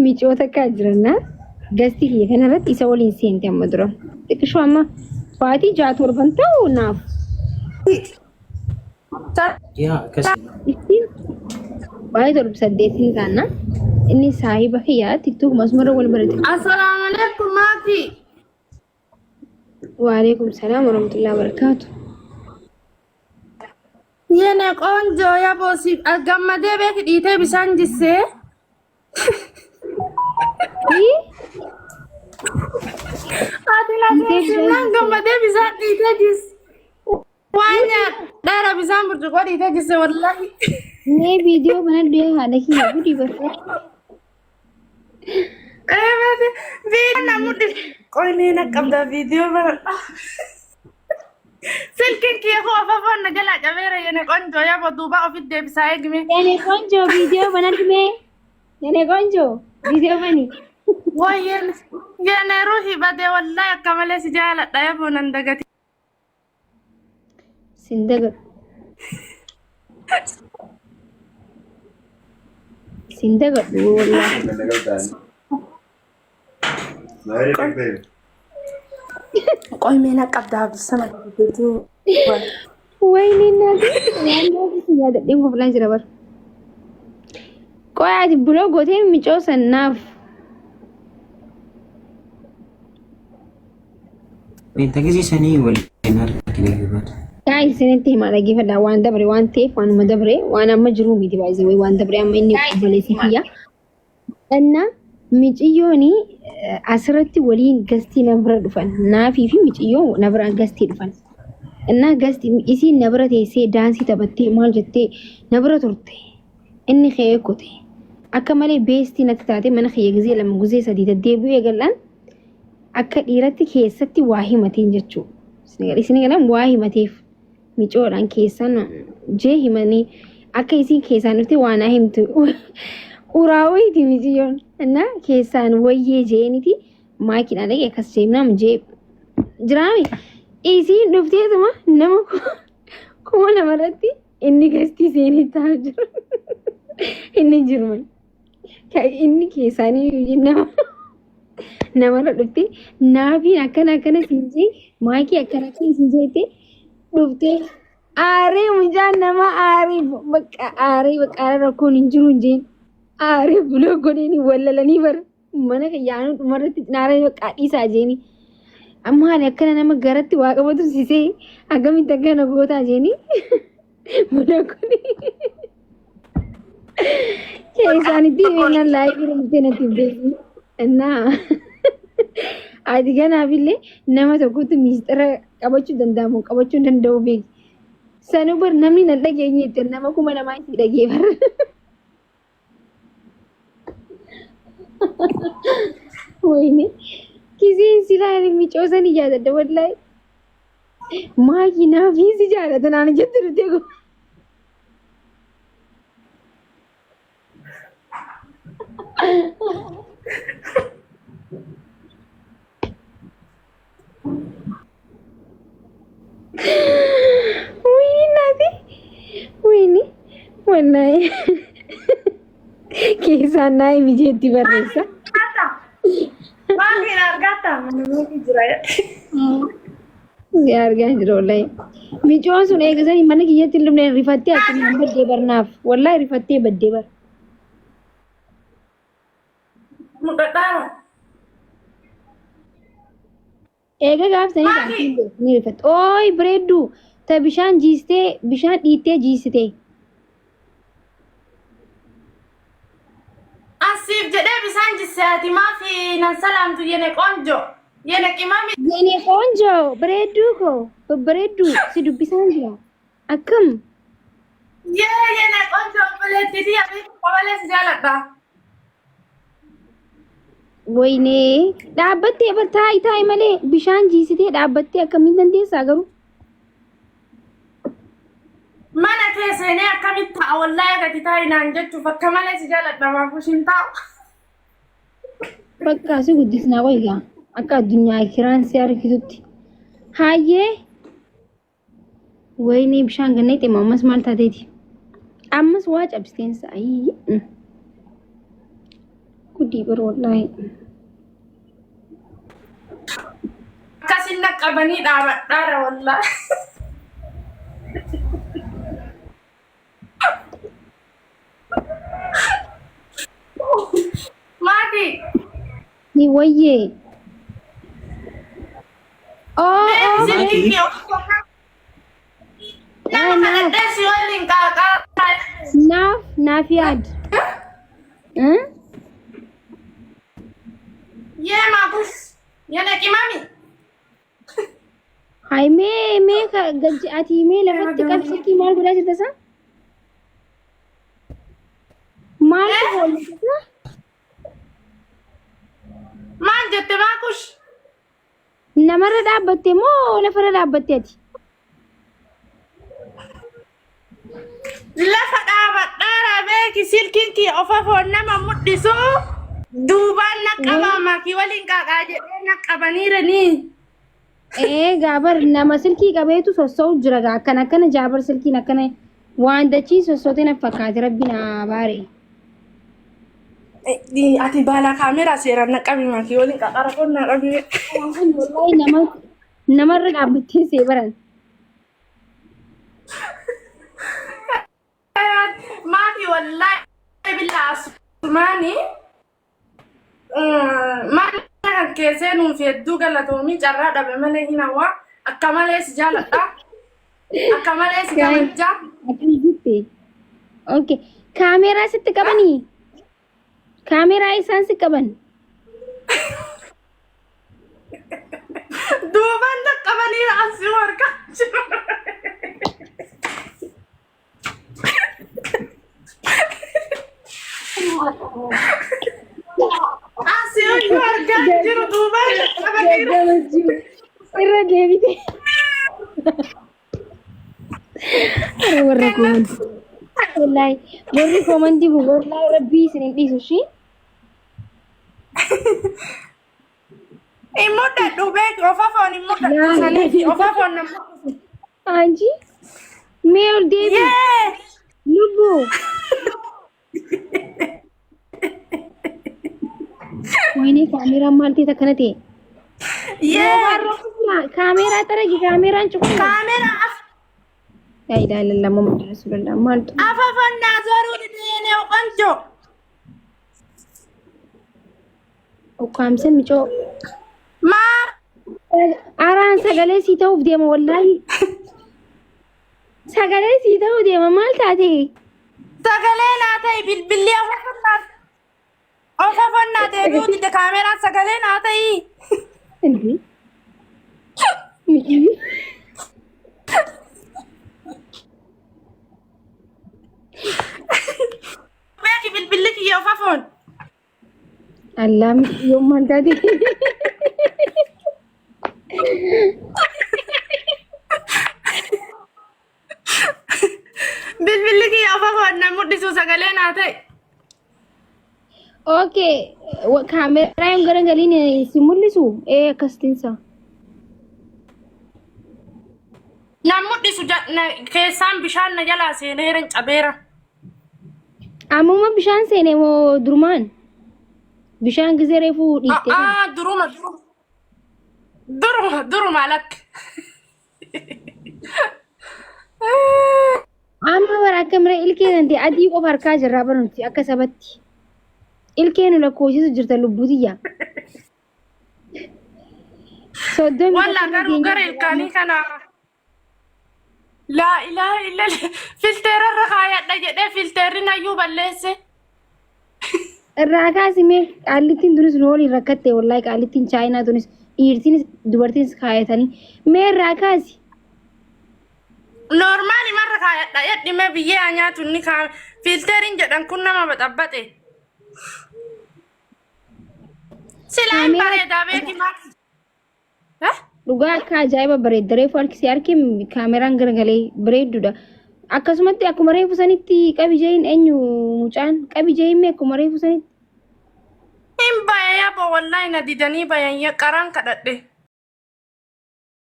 Micoo takkaa jiranna gastii kiyya kanarratti isa waliin seente amma dura. Xiqqishoo amma baatii ja'a torban ta'u naaf. Yaa akkasii. Ittiin baay'ee torba saddeetiin taana. Inni saahiba kiyyaa tiktook masumarra wal barate. Assalamu alaikum maatii. Waalaikum salaam warahmatullahi wabarakatuh. Yene qoonjoo yaboo si gammadee beeki dhiitee bishaan jissee. Ati na Dhiitee bishaan seensifnaan jissee. gammadee bishaan dhiitee jisse. Waan nyaadhaara bishaan burcuqqoo dhiitee jisse wallaahi. Mee viidiyoo banadhu yaa haadha kiyya gudii barra. Viidiyoo na mul'ise. Qoyni na qabda viidiyoo banadha. Silkiin kiyya koo afafoon na jalaa cabeera yene qoonjoo yaboo duuba ofitti deebisaa eegme. Yene konjo viidiyoo banadhu mee. Yene konjo viidiyoo bani. Wayyeen yene ruhi badee wallahi akka malee si jaaladha yaboo nan dagati. Sin dagadhu. Sin dagadhu wallahi. Qoy mee na qabda abdusama duuba. Wayne naati waan naati si yaadadheen koflaan jira bar. Qoy ati buloo gootee micoo san naaf. Beekta sanii waliin argine gabaadha. Guys isinitti himaa dhaggeeffadhaa waan dabre waan ta'eef waanuma dabre waan amma jiruu miti baay'ee waan dabre amma inni obboleessi kiyya. Inna miciyyoon asirratti waliin gastii na bira dhufan naafii fi miciyyoon na bira gastii dhufan. Innaa gastii isiin na bira teessee daansii taphattee maal jettee na bira turte. Inni ka'ee kute. Akka malee beestii natti taate mana kiyya gizee lama gizee sadii deddeebi'uu eegallaan akka dhiiratti keessatti waa himateen jechuudha. Isin galan waa himateef. Micoodhaan keessaan jee himanii akka isiin keessaan dhufte waa naa himtu. Uraawiiti miciyyoon. Innaa keessaan wayyee je'eeniti maakiidhaan dhaqee akkas jeemnaam jee jiraami. Isiin dhufteetuma nama 2000 irratti inni gastii seenee taa'aa jira. Inni jiru malee. Inni keessaanii nama namarra dhufte naafiin akkana akkana siin jee maakii akkana akkana siin jeette dhuftee aaree mucaan nama aaree bakka aaree bakka aaree rakkoon hin jiru hin jeen aaree buloo godheen wallalanii bara mana yaanuu dhumarratti naaree bakka dhiisaa jeeni. Amma haali akkana nama garatti waa qabatu sisee akkamitti akkana gootaa jeeni buloo godhee. Isaanitti himeenaan laayifii dhumtee natti hin beekni. Innaa ati kanaafillee nama tokkotti miistira qabachuu danda'amu qabachuu hin danda'u beeki. Sanuu bar namni nan dhageenye itti nama 2000 itti dhagee bar. Wayne kiseen silaa micoo sani jaalladha wallaahi. Maakii naafii si jaalata naan jettu dhuftee kun. Wayne naati. Wayne wallaahi. Keessaan naa himi jeetti barreessa. Maatiin argatta mana meetii jira. Si argaa jira wallahi. Micoon sun eegasanii mana kiyyatti hin dhufne rifattee akkumaan baddee barnaaf. Wallahi rifattee baddee bar. Muqaxaara. Eega gaafsanii Maali? gaafsiin ni rifatte. Ooyi bareedduu ta bishaan jiistee bishaan dhiittee jiisite. Asiif jedhee bisaan jisse ati maaf nan salaamtu yene qonjo yene qimami. Yene qoonjoo bareedduu koo babbareedduu si dubbisaan jira. Akkam Yee yene qonjo obboleettii tiyya beeku qabalee si jaaladha. Waynee dhaabbattee bar taa'i taa'i malee bishaan jiisitee dhaabbattee akkamiin dandeessaa garuu. Mana kee seenee akkamitti ta'a wallaahi gadi taa'i naan jechuuf akka malee si jaaladha maaf ishiin taa'u. Bakka si guddisnaa qoygaa akka addunyaa kiraan si argitutti. Hayyee waynee bishaan gannee xima ammas maal taateeti? Ammas waa cabsteen sa'ii. Gudii bar wallaahi. Akkasin naqqabanii dhaabadhaara wallaahi. Maati. Ni wayyee. Oh, Mee oh, silkiin kee nama naaf, kadhadhee si waliin qaaqaa. naaf, naaf yaad. Eh? Yee maakus. Yana qimami. Hai mee mee gajji ati mee lafatti qabsiitii maal godhaa jirta isaa? Maaltu hoollata? Maal jette maakush? Namarra dhaabbatte moo lafarra dhaabbatte ati? Lafa dhaabadhaara beeki silkiin kiyya ofa foon nama mul'isu duubaan na qabaa maakii waliin qaaqaa jedhee na qabaniiranii. Ee gaabar nama silkii qabeetu sossoo'u jira gaa akkana akkana jaabar silkiin akkana waan dachii sossootee na fakkaate rabbi na baare. Ati baala kaameraa seeraan na qabi maakii waliin qaaqaa foon na qabi. Wallaahi nama namarra dhaabbattee see baran. Maakii wallaahi billaa asumaanii mana kan keessee nuuf hedduu galatoomii carraa dhabe malee hin hawaa akka malee si jaaladha. Akka malee si kabajaa. Akkam jette? Okay. Kaameeraa sitti qabanii? Kaameeraa isaan si qaban? Duubaan dhaqqabanii asii harkaa jiru. Asii hojii argaa jiru duubaan dhaqqabanii. Gammachuu irra deebite. Ara warra koomantii. Wallaahi warri koomantii kun wallaahi rabbii isin hin dhiisu ishii. Hin mudhadhu beeki ofa foon hin mudhadhu saniif ofa foon na mudhisu. Anji mee ol deebi Yee! lubbuu. Wayinee kaameeraan maal ta'e akkana ta'e? Yee! Kaameeraa xaragi kaameeraan cufuudha. Kaameeraa af Laa ilaaha illallah Muhammad Rasulullah maaltu? afa foon naa zooruu didee ቆንጆ. Ukkaamsee micoo. Maa Araan sagalee sii ta'uuf deema wallaahi. Sagalee sii ta'uu deema maal taate? Sagalee naa ta'e bilbilli afa foon ofa foon naa deebi'uu dide kaameeraan sagalee naa ta'i. Hindi. Micii. Beeki bilbilli kiyya ofa foon. Allah micii maal taate? Bilbilli kiyya ofa foon na mul'isu sagalee naa ta'e. Okay, kaameeraa yoon garagaliin si mul'isu ee akkasitinsa. Na mul'isu keessaan bishaan na jalaa seeneera cabeera. Ammuma bishaan seene moo durumaan? Bishaan gizee reefuu dhiiftee sana. Aa duruma duruma. Duruma duruma lakki. Amma bara akka mira ilkee kan ta'e adii qofa harkaa jirraa bara nuti akka sabatti. Ilkee nu lakkoofsisu jirta lubbutiyya. Soddomii Walla tokko garuu gara keenya ilkaanii kana laa ilaaha illallah filteerarra kaayadha jedhee filteerri nayyuu balleesse. Irraa kaasimee qaallittiin tunis nu waliin rakkatte wallaahi qaallittiin chaayinaa tunis dhiirtiinis dubartiinis kaayatanii mee irraa kaasi. Normaali marra kaayadha jedhime biyyee haa nyaatu inni kaa filteeriin jedhan kun nama baxabbaxe. Silaa hin Kaameeraa bareedaa beeki maal. Eh? Dhugaa akka ajaa'iba bareedda reefu harkisee harki kaameraan garagalee bareedduudha. Akkasumatti akkuma reefu sanitti qabi jeeyin eenyu mucaan qabi jeeyin mee akkuma reefu sanitti. Hin baye yabo wallahi na didanii bayan ya qaraan kadhadhe.